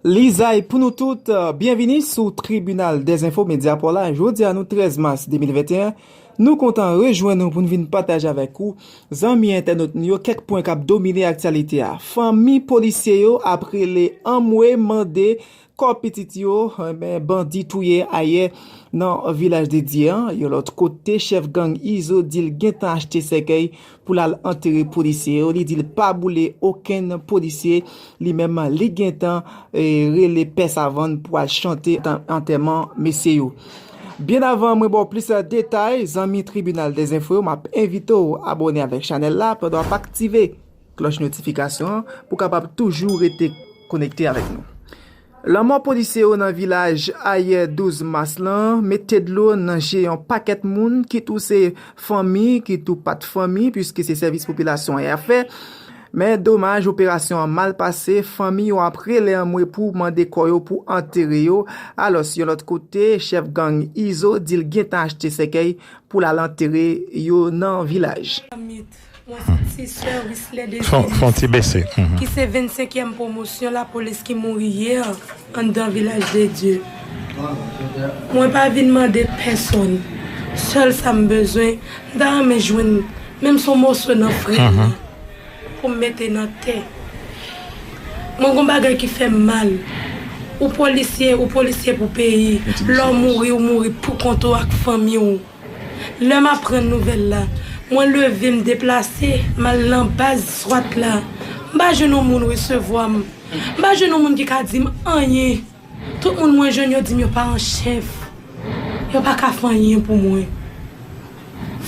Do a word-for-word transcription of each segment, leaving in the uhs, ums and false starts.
Lizay pou nou tout, byenvini sou Tribinal dèzenfo Medya Pòla. Jodi a nou trèz mas de mil venteyen, nou kontan rejwenn nou pou n vin pataje avèk ou, zanmi entènot nou yo, kèk pwen k ap domine aktyalite a. Fanmi polisye yo ap rele anmwe mande kò pitit yo, enben, bandi touye ayè nan Vilaj de Dye an. Yon lòt kote, chèf gang Izo di l gentan achte sèkèy pou l al antere polisye yo. Li di l pa boule okenn polisye. Li menm, li gentan, eh, rele pè savann pou al chante an-, antèman mesye yo. Byen avan mwen ba w plis detay, zanmi Tribinal dèzenfo yo, m ap envite w abòne avèk chanèl la pandan w ap aktive klòch notifikasyon an pou w kapab toujou rete konekte avèk nou. Lanmò polisye yo nan Vilaj ayè douz mas lan mete dlo nan je yon pakèt moun, kit ou se fanmi, kit ou pa t fanmi, piske se sèvis popilasyon an y ap fè. Men domaj, operasyon an mal pase, fanmi yo ap rele anmwe pou mande kò yo pou antere yo. Alòs, yon lòt kote, chèf gang Izo di l gentan achte sèkèy pou l al antere yo nan Vilaj. Mwen santi sè Wisley Fon, Désirus, fon ti bese. Mhm. Ki se vennsenkyèm pwomosyon lapolis ki mouri yè anndan Vilaj de Dye. Mwen pa vin mande pèsonn. Sèl sa m bezwen, m ta renmen jwenn menm se yon moso nan frè m nan pou m mete nan tè. Mwen gon bagay ki fè m mal. Ou polisye, ou polisye pou peyi. Lè w mouri, ou mouri pou kont ou ak fanmi w. Lè m aprann nouvèl la, mwen leve, m deplase, m al nan baz swat la. M pa jwenn yon moun resevwa m. M pa jwenn yon moun ki ka di m anyen. Tout moun mwen jwenn yo di m yo pa an chèf. Yo pa ka fè anyen pou mwen.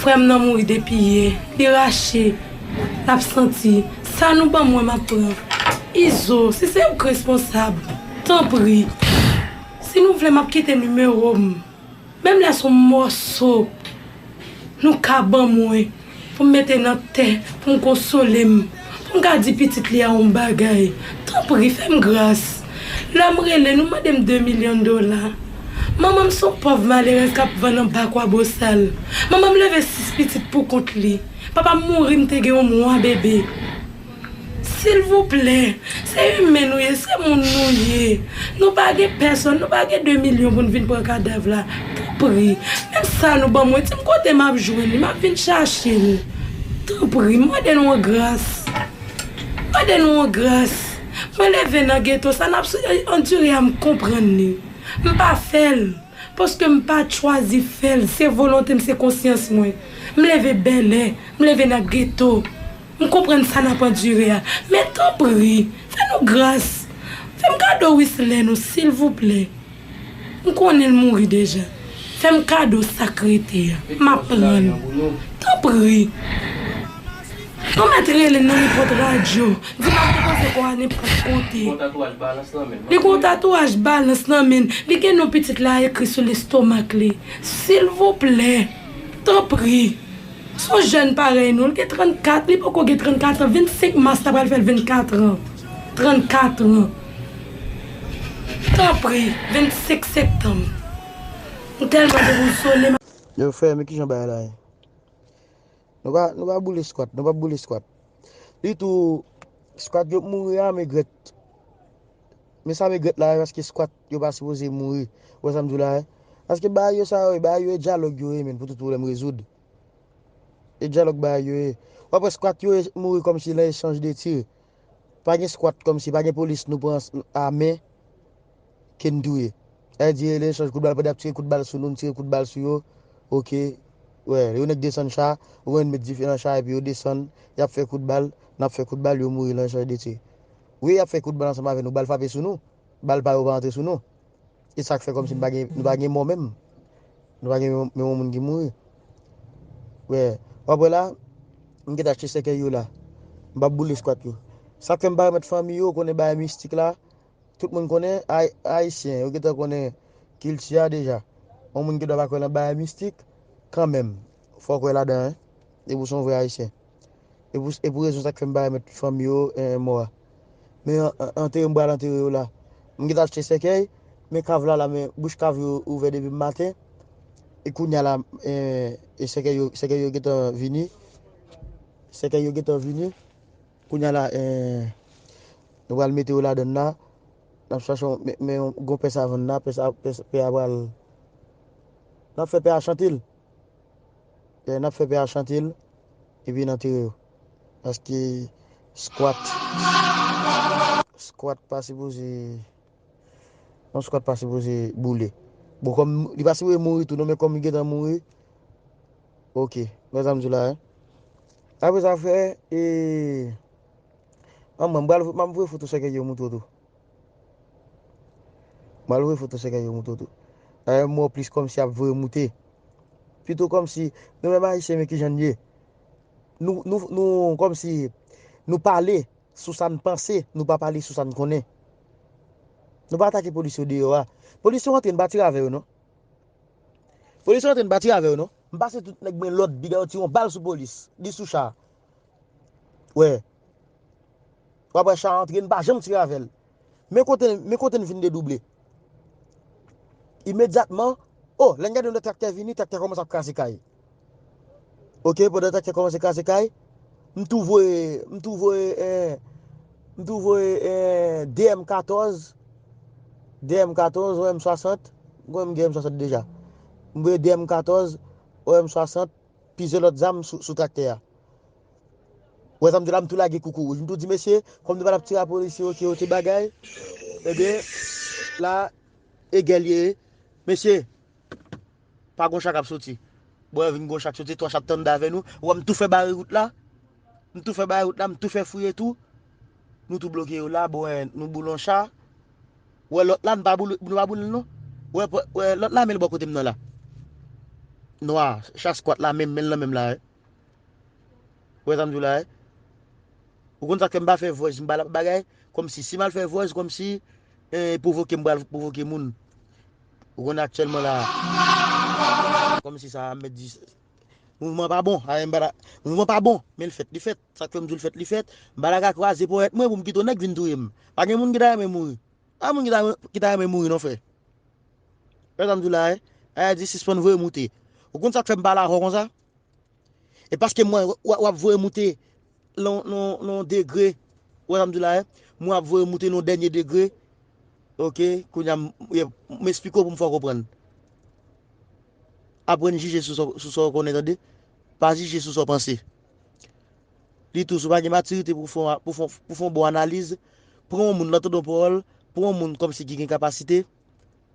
Frè m nan mouri depi yè. Li rache. L ap santi. Sa nou ban mwen, m ap pran. Izo, si se ou k responsab, tanpri. Si nou vle, m ap kite nimewo m. Menm lè se yon mòso nou ka ban mwen pou m mete nan tè, pou m konsole m, pou m ka di pitit li a yon bagay, tanpri, fè m gras. Lè m rele, nou mande m de milyon dola. Manman m se yon pòv malerèz k ap vann anba Kwabosal. Manman m leve sis pitit pou kont li. Papa m mouri, m te gen yon mwa bebe. Silvouplè, se imen nou ye, se moun nou ye. Nou pa gen pèsonn, nou pa gen de milyon pou n vin pran kadav la. Tanpri, menm sa nou ban mwen, di m kote m ap jwenn li, m ap vin chache l. Tanpri, m mande nou yon gras. M mande nou yon gras. Mwen leve nan geto, sa n ap andire a, m konprann li. M pa fè l. Paske m pa t chwazi fè l, se volonte m, se konsyans mwen. M leve bèlè, m leve nan geto. M konprann sa n ap andire a. Men tanpri, fè nou gras. Fè m kado Wisley nou, silvouplè. M konnen l mouri deja. Fè m kado sa k rete a. M ap pran l. Tanpri. Nou mèt rele n nan nenpòt radyo. Di m ap depoze kò a nenpòt kote. Li gon tatouaj balans nan men l. Li gen non pitit la ekri sou lestomak li. Silvouplè. Tanpri. Se yon jèn parèy nou. Li gen trannkat, li poko gen trannkat an. Vennsenk mas la pral fè l vennkat an. Trannkat an. Tanpri, vennsenk septanm. M tèlman dezole. Yo, frè, men kijan bagay la ye? Nou pa, nou pa boule squat, nou pa boule squat. Li tou, squat yo mouri a, men grèt. Men sa men grèt la, paske squat yo pa sipoze mouri. Ou wè sa m di w la, hein? Paske bagay yo sa yo, bagay yo e dyalòg yo ye, men pou tout pwoblèm rezoud. E dyalòg bagay yo ye. W ap wè squat yo e mouri kòmsi nan echanj de tir. Pa gen squat kòmsi, pa gen polis nou pran a men ke n touye. Sa vle di, e echanj kout bal, pandan y ap tire kout bal sou nou, n tire kout bal sou yo. Oke. Wè, yo nèk desann cha, ou konn met dife nan cha, epi yo desann, y ap fè kout bal, n ap fè kout bal, yo mouri nan echanj de tir. Wi, y ap fè kout bal ansanm avè nou, bal frape sou nou, bal pa yo pa antre sou nou. E sa k fè kòmsi nou pa gen, nou pa gen mò menm. Nou pa gen menm, menm yon moun ki mouri. Wè, w ap wè la, m gentan achte sèkèy yo la. M p ap boule squat yo. Sa k fè m pa remèt fanmi yo, konnen bagay mistik la, tout moun konnen, Ay-, Ayisyen, yo gentan konnen kilti a deja. Yon moun ki dwa pa kwè nan bagay mistik, kanmenm, fò w kwè ladan, hein. E pou se yon vrè Ayisyen. E pou, e pou rezon sa k fè m pa remèt fanmi yo, eh, mò a. Men an-, an-, antere m pral antere yo la. M gentan achte sèkèy, men kav la la, men bouch kav yo ouvè depi maten. E kounye a la, eh, e sèkèy yo, sèkèy yo gentan vini. Sèkèy yo gentan vini. Kounye a la, eh, nou pral mete yo ladann la. N ap chache yon, men, men yon gwo pè sa vann la, pè sa, pè, pè a pral. N ap fè pè a chante l. N ap fè pè a chante l, epi n antere yo. Paske squat, squat pa sipoze, yon squat pa sipoze boule. Bon, kòm li pa sipoze mouri tou, non, men kòm li gentan mouri, oke. Wè sa m di w la, wi. Apre sa, frè, e, an mwen, m pral, m ap voye foto sèkèy yo montre w tou. M al voye foto sèkèy yo montre w tou. Dayè, m wè w plis kòmsi ap voye moute. Pito kòmsi, nou menm Ayisyen, men kijan n ye. Nou, nou, nou, kòmsi, nou pale sou sa n panse, nou pa pale sou sa n konnen. Nou pa atake polis yo deyò a. Polis yo antre, n pa tire avè yo, non. Polis yo antre, n pa tire avè yo, non. M pase tout nèg men lòd, bigay yo tire yon bal sou polis. Li sou cha. Wè. W ap wè cha antre, n pa janm tire avè l. Men kote, men kote n vin dedouble. Imedyatman, o, lè n gade yon lòt traktè vini, traktè kòmanse ap kraze kay. Oke, pandan traktè kòmanse kraze kay, m tou voye, m tou voye, eh, m tou voye, eh, D M katòz, D M katòz, yon M swasant, m gen M swasant deja. M voye D M katòz, yon M swasant, plizyè lòt zam sou, sou traktè a. Wè sa m di la, m tou lage koukou wouj. M tou di, mesye, kòm nou pa t ap tire a polisye, oke, oke, bagay. Ebyen, la, e gèl ye. Mesye, pa gon cha k ap soti. Bon, vin gon cha k soti, twa cha t anndan avè nou. Ou wè m tou fè bare wout la. M tou fè bare wout la, m tou fè fouye tou. Nou tou bloke yo la, bon, eh, nou boule yon cha. Wè lòt la, nou pa boule, nou pa boule l non. Wè, wè lòt la, men l bò kote m nan la. Nwa, cha squat la, menm, men l nan menm la, wi. Wè sa m di w la, wi. Ou konn sa k fè m pa fè voice, m pa la bagay, kòmsi, si m al fè voice, kòmsi, eh, pwovoke m pral pwovoke moun. Ou konn aktyèlman la, kòmsi sa, m mèt di, mouvman pa bon, a, m pa la, mouvman pa bon, men l fèt, li fèt. Sa k fè m di w l fèt, li fèt. M pa la ka kwaze ponyèt mwen pou m kite yon nèg vin touye m. Pa gen moun ki ta renmen mouri. Pa moun ki ta, ki ta renmen mouri non, frè. Wè sa m di w la, wi. Ayiti sispann voye moute. Ou konn sa k fè m pale avè w konsa? E paske mwen, w, w ap voye moute nan, nan, nan degre. Wè sa m di w la, wi. Mwen ap voye moute nan dènye degre. Oke, kounye a, m, m esplike w pou m fè w konprann. Aprann jije sou sa, sou sa w konnen, tande. Pa jije sou sa w panse. Li tou, si w pa gen matirite pou fè, pou fè, pou fè yon bon analiz, pran yon moun, lè w tande yon pawòl, pran yon moun kòmsi ki gen kapasite,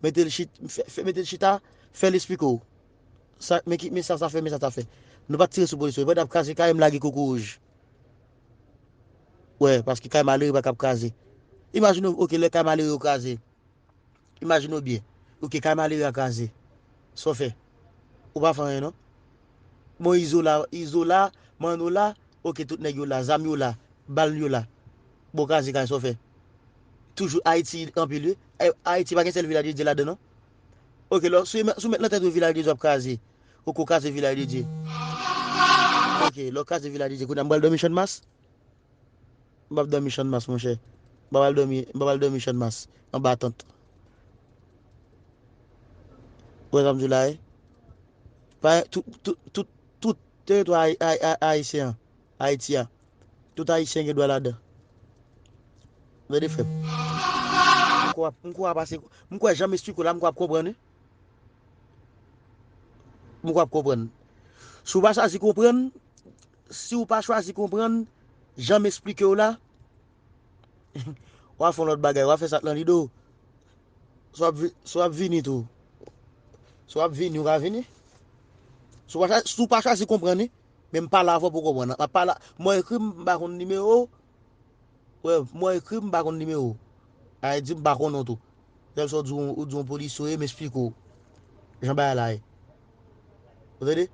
mete l chit-, fè, fè, mete l chita, fè l esplike w. Sa, men ki, men sa sa fè, men sa sa fè. Nou pa t tire sou polis yo. Pandan ap kraze kay, m lage koko wouj. Wè, paske kay malere pa kab kraze. Imajine w, oke, lè kay malere yo kraze. Imajine w byen. Oke, kay malere a kraze. Sa w fè? Ou pa fè anyen, non? Bon, Izola, Izola, Manola, oke, tout nèg yo la, zam yo la, bal yo la. Bon, kraze kay, sa w fè? Toujou Ayiti anpil, wi. Ay-, Ayiti pa gen sèl Vilaj de Dye ladan, non? Oke, lò, si w met, si w met nan tèt ou Vilaj de Dye ap kraze, oke, w kraze Vilaj de Dye. Oke, lè w kraze Vilaj de Dye, kounye a m pral dòmi Channmas? M p ap dòmi Channmas, monchè. M p ap al dòmi, m p ap al dòmi Channmas, anba tant. Ou wè sa m di w la, wi? Pa, tout, tout, tout, tout teritwa ayi-, ayi-, ayi-, ayisyen an, Ayiti a, tout ayisyen gen dwa ladan. Tande, frè m. M kwè, m kwè w ap pase, m kwè jan m esplike w la, m kwè w ap konprann, wi. M kwè w ap konprann. Si w pa chwazi konprann, si w pa chwazi konprann jan m esplike w la, w a fè yon lòt bagay, w a fè sa k nan lide w. Si w ap vi-, si w ap vini tou. Si w ap vini, w ka vini. Si w pa chwa-, si w pa chwazi konprann, wi, men m pale avè w pou w konprann. M ap pale, mwen ekri, m pa konn nimewo w. Wè, mwen ekri, m pa konn nimewo w. A di m pa konnen w tou. Sèl sa w di w, ou di w yon polisye w ye, m esplike w jan bagay la ye. Ou tande?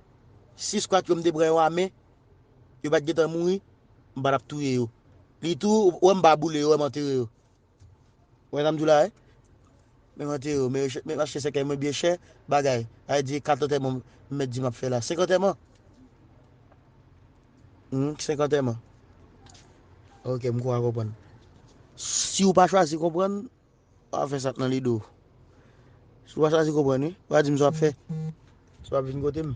Si skwat yo m te pran yo a men, yo pa t gentan mouri, m pa t ap touye yo. Li tou, ou wè m pa boule yo, wè m antere yo. Ou wè sa m di w la, wi? Men m antere yo, men yo chè-, men m achte sèkèy mwen byen chè, bagay. A di kat antèman m mèt di m ap fè la. Senk antèman. Hmm, senk antèman. Oke, m kwè w konprann. Si w pa chwazi konprann, w a fè sa k nan lide w. Si w pa chwazi konprann, wi, w a di m sa w ap fè. Si w ap vin kote m.